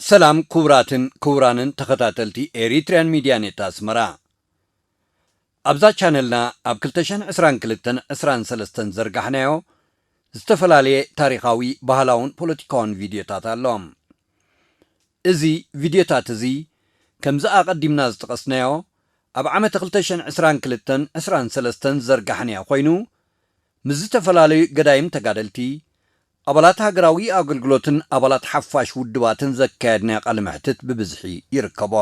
ሰላም ክቡራትን ክቡራንን ተኸታተልቲ ኤሪትሪያን ሚድያ ኔት ኣስመራ። ኣብዛ ቻነልና ኣብ ክልተ ሽሕን ዕስራን ክልተን ዕስራን ሰለስተን ዘርጋሕናዮ ዝተፈላለየ ታሪኻዊ፣ ባህላውን ፖለቲካውን ቪድዮታት ኣሎ። እዚ ቪድዮታት እዚ ከምዚ ኣቐዲምና ዝጠቐስናዮ ኣብ ዓመተ ክልተ ሽሕን ዕስራን ክልተን ዕስራን ሰለስተን ዘርጋሕናዮ ኮይኑ፣ ምስ ዝተፈላለዩ ገዳይም ተጋደልቲ፣ ኣባላት ሃገራዊ ኣገልግሎትን ኣባላት ሓፋሽ ውድባትን ዘካየድናዮ ቃለ መሕትት ብብዝሒ ይርከቦ።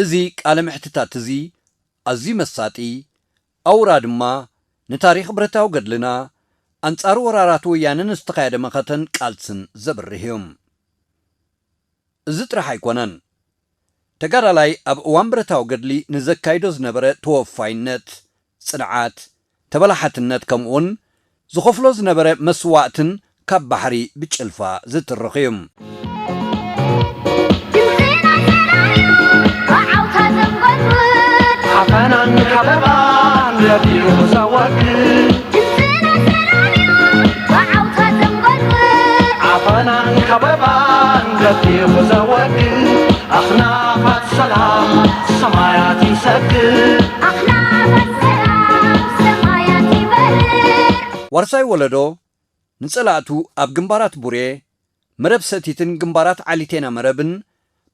እዚ ቃለ ምሕትታት እዚ ኣዝዩ መሳጢ፣ ኣውራ ድማ ንታሪኽ ብረታዊ ገድልና፣ ኣንጻር ወራራት ወያነ ንዝተኻየደ መኸተን ቃልስን ዘብርህ እዩ። እዚ ጥራሕ ኣይኮነን። ተጋዳላይ ኣብ እዋን ብረታዊ ገድሊ ንዘካይዶ ዝነበረ ተወፋይነት፣ ጽንዓት፣ ተበላሓትነት፣ ከምኡውን ዝኸፍሎ ዝነበረ መስዋእትን ካብ ባሕሪ ብጭልፋ ዝትርኽ እዩ። ዓፈናን ከበባን ረዲኡ ዘወግድ። ዓፈናን ከበባን ረዲኡ ዘወግድ። ኣኽናፋት ሰላም ሰማያት ይሰግድ። ኣኽናፋት ሰላም ሰማያት ይበርድ። ዋርሳይ ወለዶ ንጸላእቱ ኣብ ግንባራት ቡሬ፣ መረብ ሰቲትን ግንባራት ዓሊቴና መረብን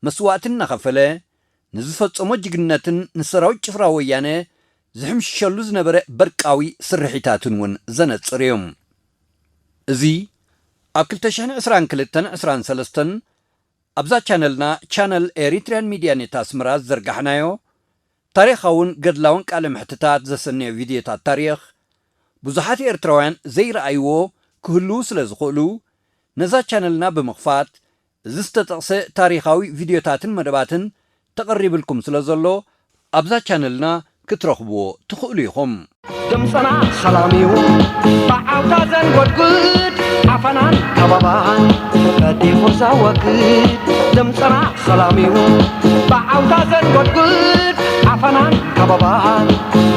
መስዋእትን እናኸፈለ ንዝፈጸሞ ጅግንነትን ንሰራዊት ጭፍራ ወያነ ዝሕምሽሸሉ ዝነበረ በርቃዊ ስርሒታትን እውን ዘነጽር እዩ። እዚ ኣብ ክልተ ሽሕን ዕስራን ክልተን ዕስራን ሰለስተን ኣብዛ ቻነልና፣ ቻነል ኤሪትሪያን ሚድያ ኔት ኣስመራ፣ ዝዘርጋሕናዮ ታሪኻውን ገድላውን ቃለ ምሕትታት ዘሰነዮ ቪድዮታት ታሪኽ፣ ብዙሓት ኤርትራውያን ዘይረኣይዎ ክህልዉ ስለ ዝኽእሉ፣ ነዛ ቻነልና ብምኽፋት፣ እዚ ዝተጠቕሰ ታሪኻዊ ቪድዮታትን መደባትን ተቐሪብልኩም ስለ ዘሎ፣ ኣብዛ ቻነልና ክትረኽብዎ ትኽእሉ ኢኹም። ድምፅና ሰላም እዩ ብዓውታ ዘንጎድጉድ፣ ዓፈናን ከበባን ፈዲኹ ዘወግድ። ድምፅና ሰላም እዩ ብዓውታ ዘንጎድጉድ፣ ዓፈናን ከበባን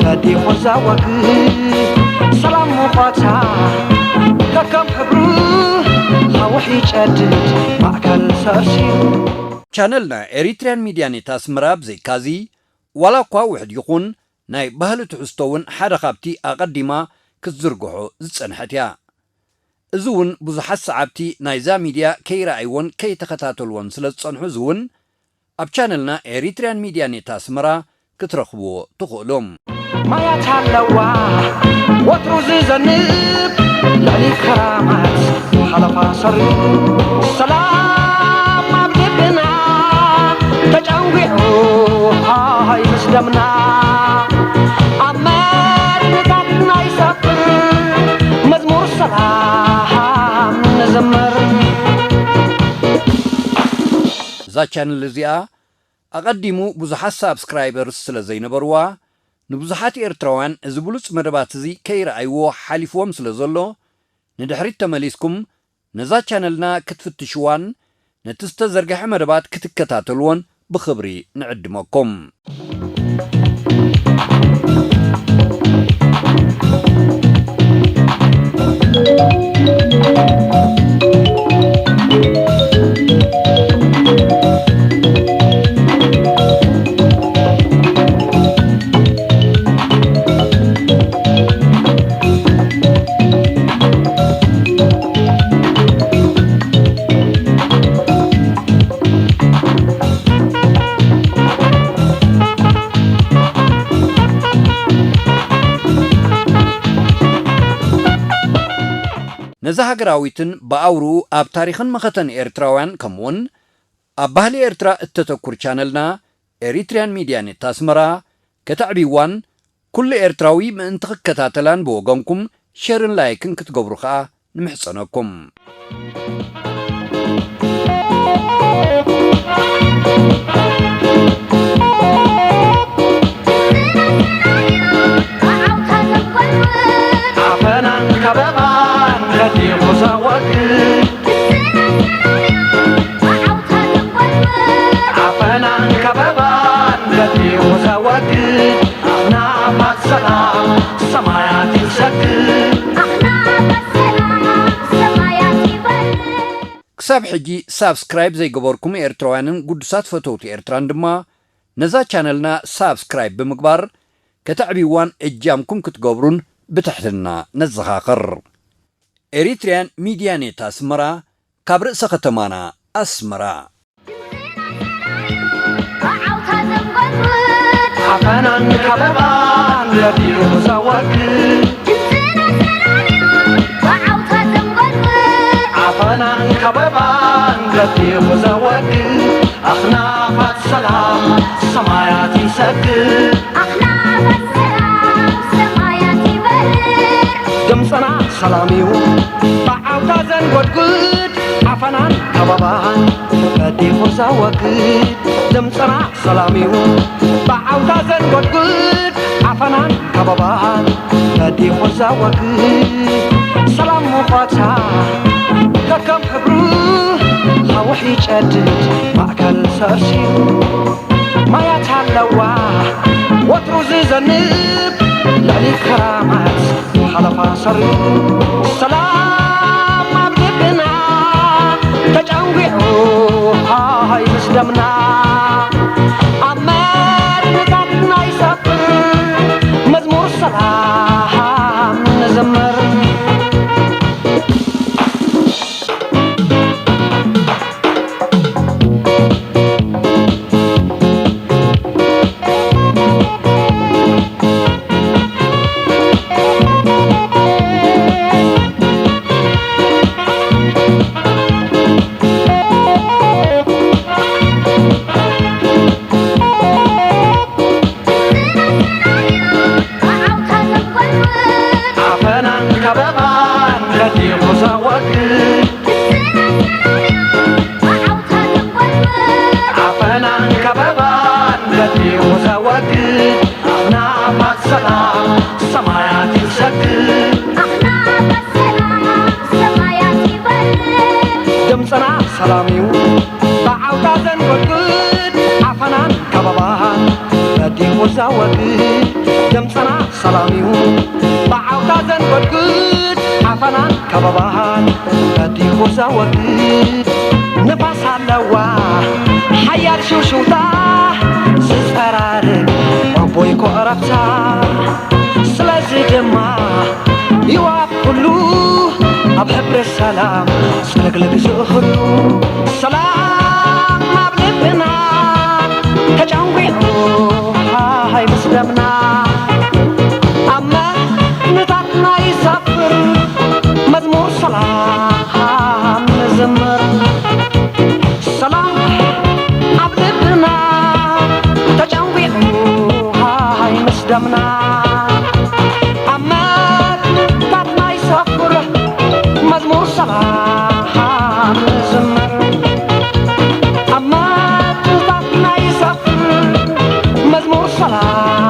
ፈዲኹ ዘወግድ። ሰላም ሙቐታ ከከም ሕብሩ ሃውሕ ይጨድድ ማእከል ሰርሲሩ። ቻነልና ኤሪትሪያን ሚድያ ኔት ኣስመራ ብዘይካዚ፣ ዋላ እኳ ውሕድ ይኹን ናይ ባህሊ ትሕዝቶ እውን ሓደ ካብቲ ኣቐዲማ ክትዝርግሖ ዝጸንሐት እያ። እዚ እውን ብዙሓት ሰዓብቲ ናይዛ ሚድያ ከይረኣይዎን ከይተኸታተልዎን ስለ ዝጸንሑ፣ እዚ እውን ኣብ ቻነልና ኤሪትሪያን ሚድያ ኔት ኣስመራ ክትረኽብዎ ትኽእሉ። ማያት ኣለዋ ወትሩ ዝዘንብ ልዕሊ ከራማት ሓለፋ ሰሪቡ። ሰላም ኣብ ልብና ተጨንጒዑ ሃይ ምስ ደምና፣ ኣብ መርንታትና ይሰፍር መዝሙር ሰላም ንዘምር። እዛ ቻነል እዚኣ ኣቐዲሙ ብዙሓት ሳብስክራይበርስ ስለ ዘይነበርዋ፣ ንብዙሓት ኤርትራውያን እዚ ብሉጽ መደባት እዚ ከይረኣይዎ ሓሊፍዎም ስለ ዘሎ፣ ንድሕሪት ተመሊስኩም ነዛ ቻነልና ክትፍትሽዋን ነቲ ዝተዘርግሐ መደባት ክትከታተልዎን ብኽብሪ ንዕድመኩም። እዛ ሃገራዊትን ብኣውርኡ ኣብ ታሪኽን መኸተን ኤርትራውያን ከምኡውን ኣብ ባህሊ ኤርትራ እተተኩር ቻነልና ኤሪትሪያን ሚድያ ኔት ኣስመራ ከተዕብይዋን ኩሉ ኤርትራዊ ምእንቲ ክከታተላን ብወገንኩም ሸርን ላይክን ክትገብሩ ከኣ ንምሕጸነኩም። ዓፈናን ከበባን ገዲፉ ዘወግድ። ዓፈናን ከበባን ገዲፉ ዘወግድ። ኣኽናፋት ሰላም ሰማያት ይሰግድ። ኣኽናፋት ሰላም ሰማያት ይበርድ። ክሳብ ሕጂ ሳብስክራይብ ዘይገበርኩም ኤርትራውያንን ግዱሳት ፈተውቲ ኤርትራን ድማ ነዛ ቻነልና ሳብስክራይብ ብምግባር ከተዕብይዋን እጃምኩም ክትገብሩን ብትሕትና ነዘኻኽር። ኤሪትሪያን ሚድያ ኔት ኣስመራ ካብ ርእሰ ከተማና ኣስመራ። ዓፈናን ከበባን ገዲፉ ዘወግድ። ዓፈናን ከበባን ገዲፉ ዘወግድ። ኣኽናፋት ሰላም ሰማያት ይሰግድ። ኣኽናፋት ሰላም ሰማያት ይበርድ። ድምፅና ሰላም እዩ ብዓውታ ዘንጎድጉድ። ዓፈናን ከበባን ገዲፉ ዘወግድ። ድምፅና ሰላም እዩ ብዓውታ ዘንጎድጉድ። ዓፈናን ከበባን ገዲፉ ዘወግድ። ሰላም ሙቐታ ከከም ሕብሩ ኻውሕ ይጨድድ ማእከል ሰርሲሩ። ማያት ኣለዋ ወትሩ ዝዘንብ ልዕሊ ክራማት ሓለፋ ሰሪሩ። ሰላም ኣብ ልብና ተጨንጒዑ ሃይ ምስ ደምና። ኣብ መርምታትና ይሰፍር መዝሙር ሰላም ንዘምር። ዓፈናን ከበባን ገዲፉ ዘወግድ። ዓፈናን ከበባን ገዲፉ ዘወግድ። ኣኽናፋት ሰላም ሰማያት ይሰግድ። ኣኽናፋት ሰላም ሰማያት ይበርድ። ድምፅና ሰላም እዩ ብዓውታ ዘንጎድጉድ። ዓፈናን ከበባን ገዲፉ ዘወግድ። ድምፅና ሰላም እዩ ብዓውታ ዘንጎድጉድ። ዓፈናን ከበባን ገዲፉ ዘወግድ። ንፋስ ኣለዋ ሓያል ሽውሽውታ ዝፀራርግ ኣቦይ ኮዕረፍታ። ስለዚ ድማ ይዋብ ኩሉ ኣብ ሕብሪ ሰላም ጽልግልግ ዝእኽሉ። ሰላም ኣብ ልብና ተጨንጒዑ ሃይ ምስ ደምና። ኣብ መትንታትና ይሰፍር መዝሙር ሰላም ንዝምር። ሰላም ኣብ ልብና ተጨንጒዑ ሃይ ምስ ደምና። ኣብ መትንታትና ይሰፍር መዝሙር ሰላም ንዝምር። ኣብ መትንታትና ይሰፍር መዝሙር ሰላም